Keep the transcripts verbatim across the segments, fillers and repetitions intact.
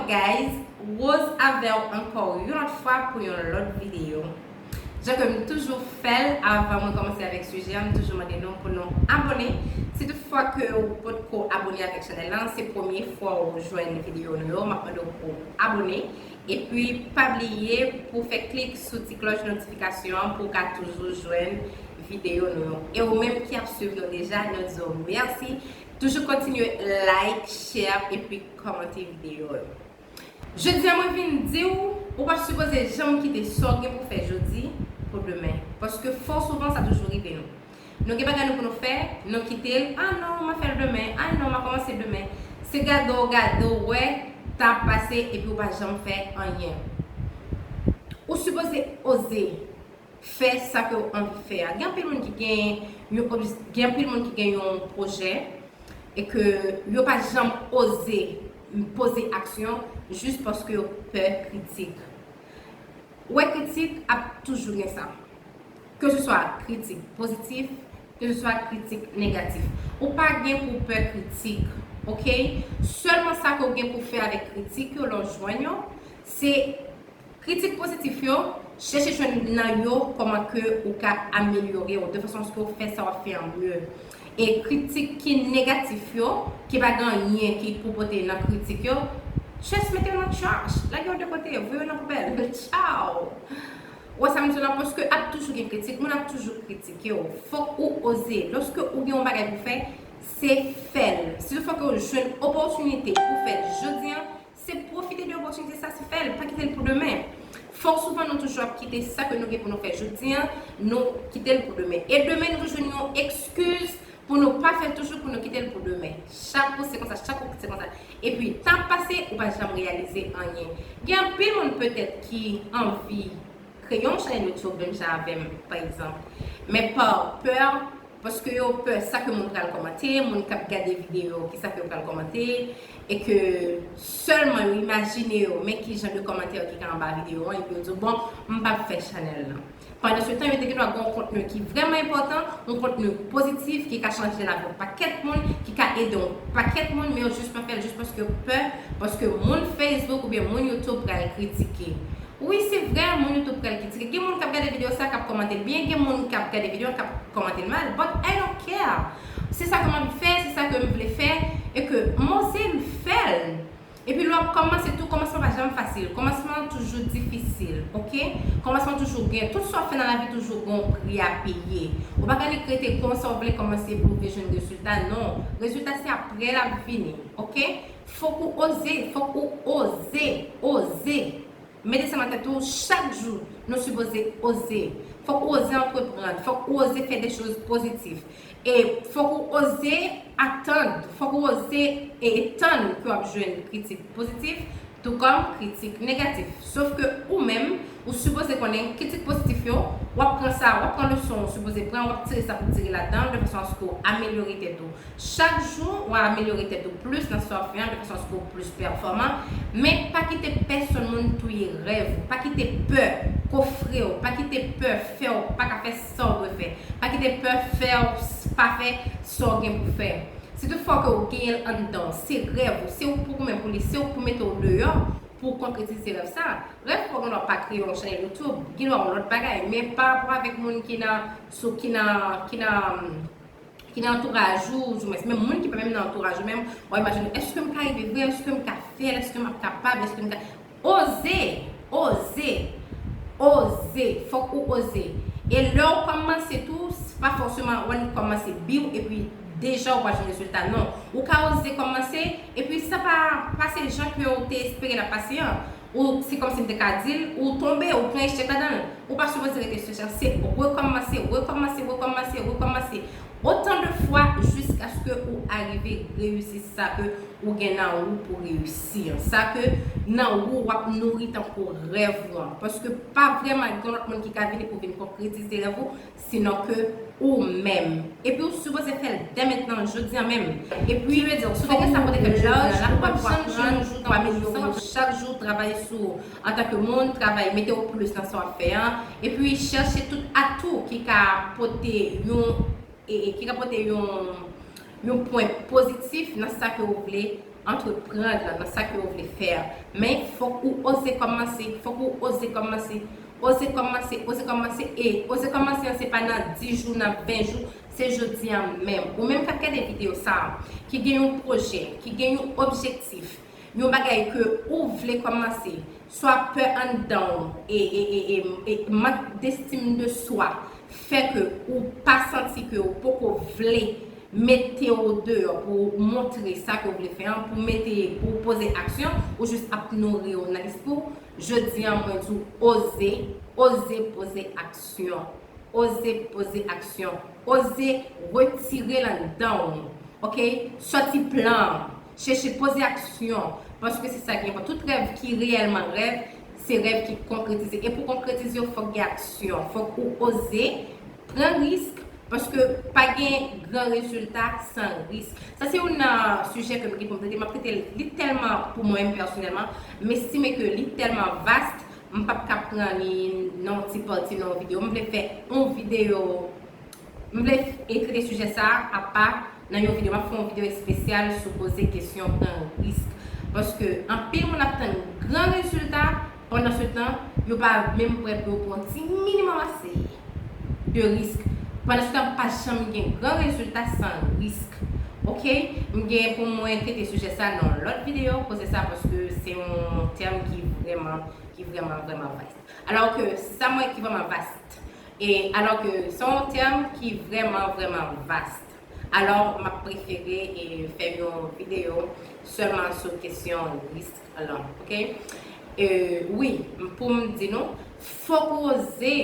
Guys, Rose avè w ankò yon lòt fwa pou yon lòt videyo. Jan ke m toujou fè l avan mwen kòmanse avèk sijè a, m toujou mande nou pou nou abòne. Si tout fwa ke w potko abòne avèk chanèl lan, se premye fwa w jwenn videyo nou yo, m ap mande w pou abòne. Epi pa bliye pou fè klik sou ti klòch notifikasyon an pou w ka toujou jwenn videyo nou yo. E ou menm ki ap swiv nou deja, nou di w mèsi. Toujou kontinye like, share epi kòmante videyo yo. Jodi a mwen vin di w, ou pa sipoze janm kite sa w gen pou fè jodi pou demen. Paske fò souvan sa toujou rive nou. Nou gen bagay nou pou nou fè, nou kite l, ah non, m a fè l demen, ah non, m a kòmanse demen. Se gade w gade w wè tan ap pase epi ou pa janm fè anyen. Ou sipoze oze fè sa ke w anvi fè a. Gen anpil moun ki gen yon obj- gen anpil moun ki gen yon pwojè e ke yo pa janm oze poze aksyon jis paske yo pè kritik. Ou wè, kritik ap toujou gen sa. Ke se swa kritik pozitif, ke se swa kritik negatif. Ou pa gen pou pè kritik, oke? Sèlman sa ke w gen pou fè avèk kritik yo lè w jwenn yo, se kritik pozitif yo, chèche jwenn nan yo kòman ke ou ka amelyore w, de fason aske w fè sa w ap fè an mye. E kritik ki negatif yo, ki pa gen anyen ki pou pote nan kritik yo, just mete yo nan trash, lage yo de kote, voye yo nan poubèl. Tchaw! Ou wè sa m di w la, paske ap toujou gen kritik, moun ap toujou kritike w. Fòk ou oze. Lòske ou gen yon bagay pou fè, se fè l. Si toutfwa ke w jwenn opòtinite pou fè l jodi a, se pwofite de opòtinite sa, se fè l, pa kite l pou demen. Fòk souvan nou toujou ap kite sa ke nou gen pou nou fè jodi a, nou kite l pou demen. E demen nou jwenn yon ekskiz pou nou pa fè l toujou, pou nou kite l pou demen. Chak kou se konsa, chak kou se konsa. Epi tan ap pase, ou pa janm reyalize anyen. Gen anpil moun petèt ki anvi kreye yon chanèl YouTube menm jan avè m, pa egzanp. Men pa pè, paske yo pè sa ke moun pral kòmante, moun k ap gade videyo, kisa ke yo pral kòmante, e ke sèlman yo imajine yo, men ki jan de kòmantè ki ka anba videyo an, epi yo di, bon, m p ap fè chanèl lan. Pandan se tan, yo te gen dwa gen yon kontni ki vrèman enpòtan, yon kontni pozitif ki ka chanje lavi yon pakèt moun, ki ka ede yon pakèt moun, men yo jis pa fè l jis paske yo pè, paske moun Facebook oubyen moun YouTube pral kritike. Wi, se vrè, moun YouTube pral kritike. Gen moun k ap gade videyo sa k ap kòmante l byen, gen moun k ap gade videyo k ap kòmante l mal, but I don't care. Se sa ke m anvi fè, se sa ke m vle fè, e ke m oze m fè l. Epi lè w ap kòmanse tou, kòmansman pa janm fasil. Kòmansman toujou difisil, oke? Kòmansman toujou gen. Tout sa w fè nan lavi toujou gen yon pri a peye. Ou pa ka nik rete konsa w vle kòmanse pou w vle jwenn rezilta, non. Rezilta se aprè l ap vini, oke? Fòk ou oze, fòk ou oze, oze. Mete sa nan tèt ou, chak jou, nou sipoze oze. Fòk ou oze antreprann, fòk ou oze fè de choz pozitif. E fòk ou oze atann, fòk ou oze e tann ke w ap jwenn kritik pozitif, tou kòm kritik negatif. Sof ke ou menm, ou sipoze konnen kritik pozitif yo, w ap pran sa, w ap pran leson ou sipoze pran, w ap tire sa pou tire ladan l, de fason aske w amelyore tèt ou. Chak jou, w a amelyore tèt ou plis nan sa w ap fè an, de fason aske w plis pèfòman. Men pa kite pèsonn moun touye rèv ou. Pa kite pè kofre w. Pa kite pè fè w pa ka fè sa w dwe fè. Pa kite pè fè w s- pa fè sa w gen pou fè. Si toutfwa ke w genyen l anndan w, se rèv ou, se ou k pou goumen pou li, se ou k pou mete w deyò pou w konkretize rèv sa. Rèv pa w gen dwa pa kreye yon chanèl YouTube, gen dwa yon lòt bagay, men pa rapò avèk moun ki nan, sou, ki nan, ki nan, ki nan antouraj ou, dimwens, menm moun ki pa menm nan antouraj ou menm, w ap imajine, èske m ka rive vre? Èske m ka fè l? Èske m ap kapab? Èske m ka... Oze! Oze! Oze! Fòk ou oze. E lè w kòmanse tou, s- pa fòseman w annik kòmanse biw, epi deja w pa jwenn rezilta. Non. Ou ka oze kòmanse, epi sa pa pase jan ke w te espere l ap pase an. Ou, se kòmsi m te ka di l, ou tonbe, ou pran echèk ladan l. Ou pa sipoze rete sou echèk, se rekòmanse, rekòmanse, rekòmanse, rekòmanse. Otan de fwa jiskaske ou arive reyisi sa ke ou gen nan ou pou reyisi an. Sa ke nan ou w ap nouri tankou rèv ou an. Paske pa vrèman gen lòt moun ki ka vini pou vin konkretize rèv ou, sinon ke ou menm. Epi ou sipoze fè l dè mentnan, jodi a menm. Epi, ki vle di, si w te gen sa pou w te fè l jodi a, la, ou p ap janm jwenn yon jou tankou jodi a. Chak jou, travay sou ou antanke moun, travay, mete w plis nan sa w ap fè an. Epi, chèche tout atou ki ka pote yon, e, e, ki ka pote yon, yon pwen pozitif nan sa ke ou vle antreprann nan, nan sa ke w vle fè a. Men fòk ou oze kòmanse, fòk ou oze kòmanse, oze kòmanse, oze kòmanse, e oze kòmanse an se pa nan dis jou, nan ven jou, se jodi a menm. Ou menm k ap gade videyo sa a, ki gen yon pwojè, ki gen yon objektif, yon bagay ke ou vle kòmanse, swa pè anndan w, e, e, e, e, e mank destim de swa, fè ke ou pa santi ke ou poko vle mete w deyò pou w montre sa ke w vle fè an, pou mete, pou w poze aksyon, ou jis ap nouri w nan lespri w. Jodi a, mwen di w, oze, oze poze aksyon. Oze poze aksyon. Oze retire l anndan w. Oke? Sòti plan an. Chèche poze aksyon. Paske se sa ki enpòtan. Tout rèv ki reyèlman rèv, se rèv ki konkretize. E pou konkretize yo, fòk gen aksyon. Fòk ou oze pran risk. Paske pa gen gran rezilta san risk. Sa se youn nan sijè ke m gen pou m trete. M ap trete l, li tèlman, pou mwen menm pèsonèlman, m estime ke li tèlman vast, m p ap ka pran li nan yon ti pati nan yon videyo. M vle fè yon videyo, m vle trete sijè sa a apa nan yon videyo. M ap fè yon videyo espesyal sou poze kesyon pran risk. Paske anpil moun ap tann gran rezilta, pandan se tan, yo pa menm prè pou yo pran yon ti minimòm ase de risk. Pandan se tan, pa janm gen gran rezilta san risk. Oke? M gen pou mwen trete sijè sa nan yon lòt videyo, koze sa, paske se yon tèm ki vrèman, ki vrèman, vrèman vast. Alò ke sa mwen ki vrèman vast. E alò ke se yon tèm ki vrèman, vrèman vast. Alò, m ap prefere, e, fè yon videyo sèlman sou kesyon risk lan, oke? E, wi, pou m di nou, fòk ou oze,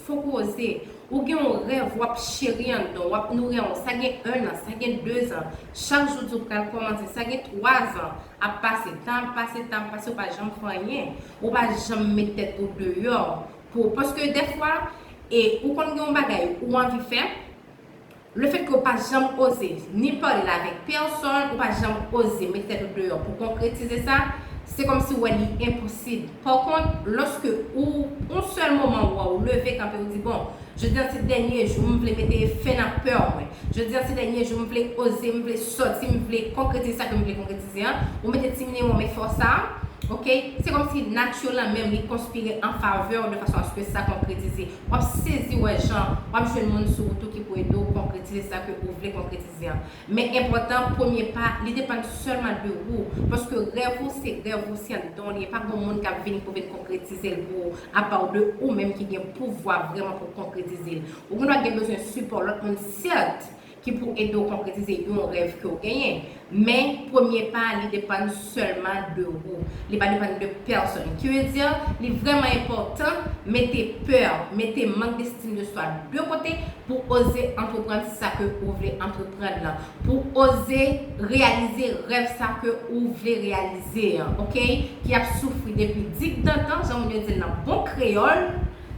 fòk ou oze. Ou gen yon rèv w ap cheri anndan w, w ap nouri an, sa gen en an, sa gen de zan. Chak jou di w pral kòmanse, sa gen twa zan ap pase, tan ap pase, tan ap pase, ou pa janm fè anyen. Ou pa janm met tèt ou deyò. Pou, paske dèfwa, e, ou konn gen yon bagay ou anvi fè, lefètke ou pa janm oze ni pale l avèk pèsonn, ou pa janm oze mete tèt ou deyò pou konkretize sa, se kòmsi w wè li enposib. Pa kont, lòske ou, yon sèl moman, ou wè ou leve kanpe, ou di, bon, jodi a se dènye jou, m vle mete fen nan pè mwen. Jodi a se dènye jou, m vle oze, m vle sòti, m vle konkretize sa ke m vle konkretize an. Ou mete ti minimòm efò sa a, oke? Se kòmsi nati lan menm li konspire an favè w de fason aske sa konkretize. W ap sezi wè jan w ap jwenn moun sou wout ou ki pou ede w konkretize sa ke ou vle konkretize an. Men enpòtan, premye pa, li depann sèlman de ou. Paske rèv ou se rèv ou, se anndan w li ye. Pa gen moun k ap vini pou vin konkretize l pou ou, apa w de ou menm ki gen pouvwa vrèman pou konkretize l. Ou gendwa gen bezwen sipò lòt moun, sèt, ki pou ede w konkretize yon rèv ke w genyen. Men, premye pa, li depann sèlman de ou. Li pa depann de pèsonn. Ki vle di, li vrèman enpòtan mete pè, mete mank destim de swa de kote pou oze antreprann sa ke ou vle antreprann lan. Pou oze reyalize rèv sa ke ou vle reyalize an, oke? Ki ap soufri depi digdantan, jan moun yo di l nan bon kreyòl,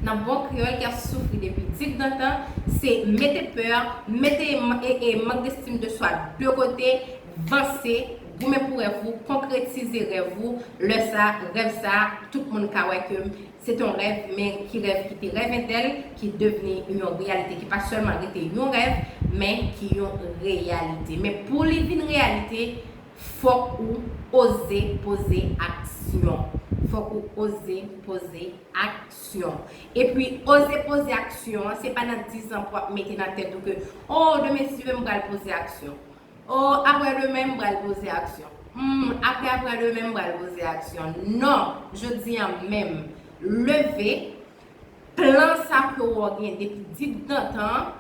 nan bon kreyòl ki ap soufri depi digdantan, se mete pè, mete e, e mank destim de swa de kote, vanse, goumen pou rèv ou, konkretize rèv ou. Lè sa, rèv sa, tout moun ka wè ke se te yon rèv, men ki rèv ki te rèv entèl, ki devni yon reyalite, ki pa sèlman rete yon rèv, men ki yon reyalite. Men pou li vin reyalite, fòk ou oze poze aksyon. Fòk ou oze poze aksyon. Epi, oze poze aksyon an, se pa nan dis an pou w ap mete nan tèt ou ke, oh, demen si Dye vle m pral poze aksyon. Oh, aprè demen m pral poze aksyon. Hmm, aprè, aprè demen m pral poze aksyon. Non, jodi a menm, leve, plan sa ke w gen depi digdantan,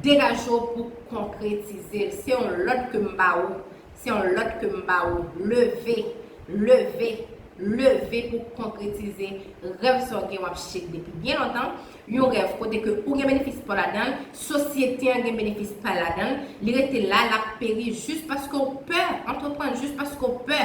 degaje w pou konkretize l. Se yon lòd ke m ba ou. Se yon lòd ke m ba ou. Leve, leve, leve pou konkretize rèv sa w gen w ap chèche depi byen lontan. Yon rèv kote ke ou gen benefis pa w ladan l, sosyete an gen benefis pa l ladan l, li rete la, l ap peri jis paske w pè antreprann, jis paske w pè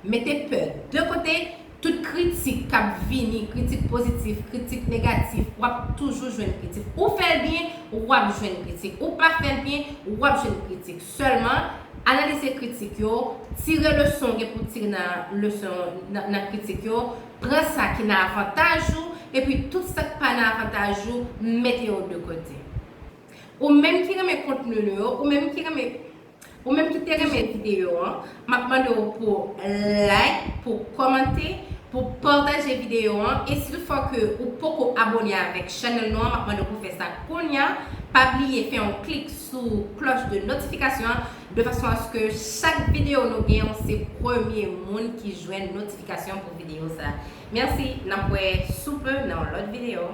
mete pè de kote. Tout kritik k ap vini, kritik pozitif, kritik negatif, w ap toujou jwenn kritik. Ou fè l byen, w ap jwenn kritik. Ou pa fè l byen, w ap jwenn kritik. Sèlman, analize kritik yo, tire leson w gen pou tire nan leson, nan, nan kritik yo, pran sa ki nan avantaj ou, epi tout sa k pa nan avantaj ou, mete yo de kote. Ou menm ki renmen kontni nou yo, ou menm ki renmen Ou menm ki te renmen videyo an, m ap mande w pou like, pou kòmante, pou pataje videyo an. E si toutfwa ke ou poko abone avèk chanèl nou an, m ap mande w pou fè sa kounye a. Pa bliye fè yon klik sou klòch de notifikasyon an, de fason aske chak videyo nou gen, ou se premye moun ki jwenn notifikasyon pou videyo sa. Mèsi, n ap wè sou pe nan yon lòt videyo.